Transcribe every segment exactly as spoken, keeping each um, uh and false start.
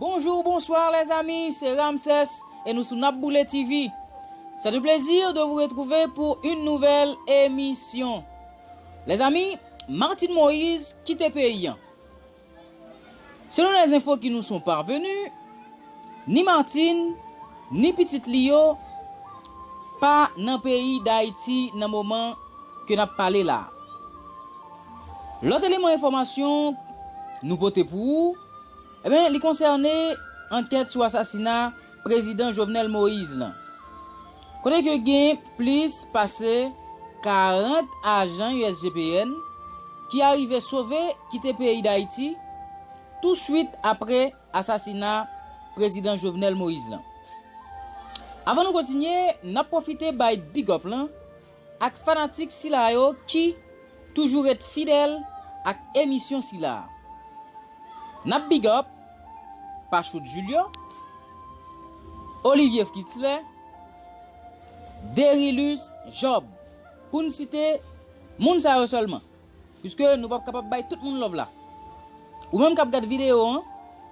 Bonjour, bonsoir les amis, c'est Ramsès et nous sous Nap Boulé T V. C'est un plaisir de vous retrouver pour une nouvelle émission. Les amis, Martine Moïse kite peyi an. Selon les infos qui nous sont parvenues, ni Martine, ni pitit li yo pa nan peyi Dayiti nan moman ke n ap pale la. Lòt eleman enfòmasyon nou pote pou ou, ebyen, li konsène ankèt sou asasina prezidan Jovenel Moïse lan. Kote ke gen plis pase karant ajan U S G P N ki arive sove kite peyi Dayiti tou swit apre asasina prezidan Jovenel Moïse lan. Avan nou kontinye, n ap pwofite bay big up lan ak fanatik sila yo ki toujou ret fidèl ak emisyon sila. N ap big up Pachout Julio, Olivier Fritzler, Derilus Job, pou n site moun sa yo sèlman, piske nou p ap kapab bay tout moun love la. Ou menm k ap gad videyo an,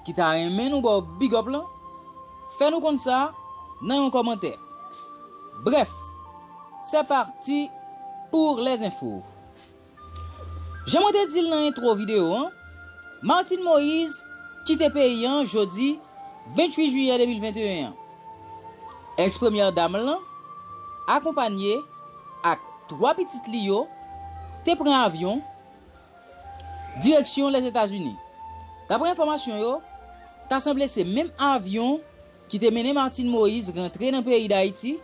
ki ta renmen nou ba w big up lan, fè nou konn sa nan yon kòmantè. Bref, c'est parti pour les infos. Jan mwen te di l nan entwo videyo an, Martine Moïse kite peyi an jodi venntuit jiyè de mil venteyen an. Eks premyè dam lan, akonpanye ak twa pitit li yo, te pran avyon direksyon Lèzetazini. Daprè enfòmasyon yo, ta sanble se menm avyon ki te mennen Martine Moïse rantre nan peyi Dayiti,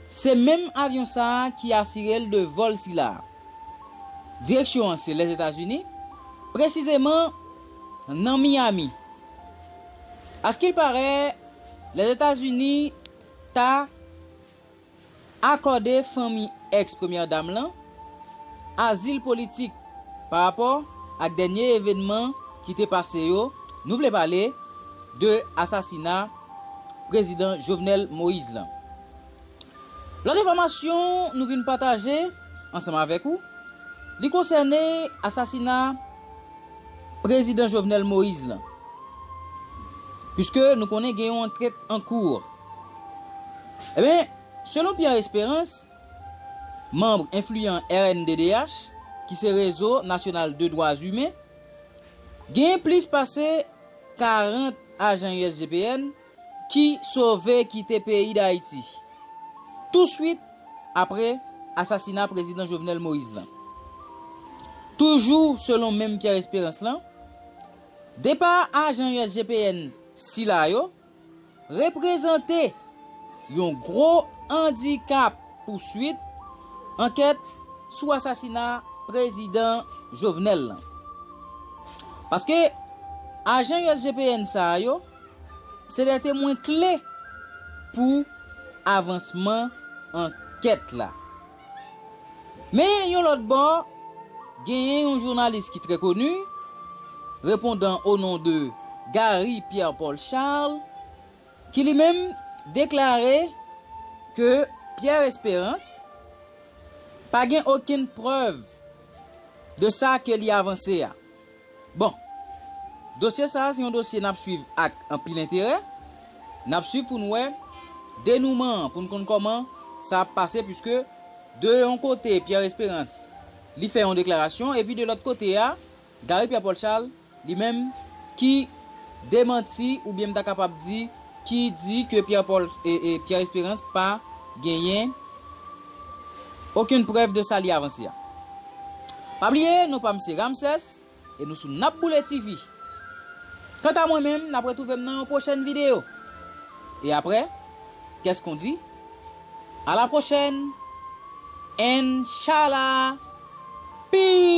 se menm avyon sa a ki asire l de vòl sila a. Direksyon an se Lèzetazini, presizeman nan Miami. Askilparè, Lèzetazini ta akòde fanmi eks premyè dam lan azil politik pa rapò ak dènye evènman ki te pase yo, nou vle pale de asasina prezidan Jovenel Moïse lan. Lòt enfòmasyon nou vin pataje ansanm avèk ou, li konsène asasina prezidan Jovenel Moïse lan, piske nou konnen gen yon ankèt an kou. Ebyen, selon Pierre Espérance, manm enfliyan R N D D H, ki se Rezo Nasyonal de Dwa Imen, gen plis pase karant ajan U S G P N ki sove kite peyi Dayiti tou swit apre asasina prezidan Jovenel Moïse lan. Toujou selon menm Pierre Espérance lan, depa ajan U S G P N sila yo reprezante yon gwo andikap pou swit ankèt sou asasina prezidan Jovenel lan. Paske ajan U S G P N sa a yo se de temwen kle pou avansman ankèt la. Men yon lòt bò, genyen yon jounalis ki trè koni, repondan o non de Gary Pierre Paul Charles, ki li menm deklare ke Pierre Espérance pa gen okenn prèv de sa ke li avanse a. Bon, dosye sa a se yon dosye n ap swiv ak anpil enterè. N ap swiv pou n wè denouman an, pou n konn kòman sa ap pase, piske de yon kote, Pierre Espérance, li fè yon deklarasyon, epi de lòt kote a, Gary Pierre Paul Charles, li menm, ki demanti, oubyen m ta kapab di, ki di ke Pierre Paul, e, e, Pierre Espérance pa genyen okenn prèv de sa li avanse a. Pa bliye, non pa m se Ramsès, e nou sou N ap Boule T V. Kanta mwen menm, n ap retwouve m nan yon pwochèn videyo. E apre, qu'est-ce qu'on dit? À la prochaine! Inshallah! Peace!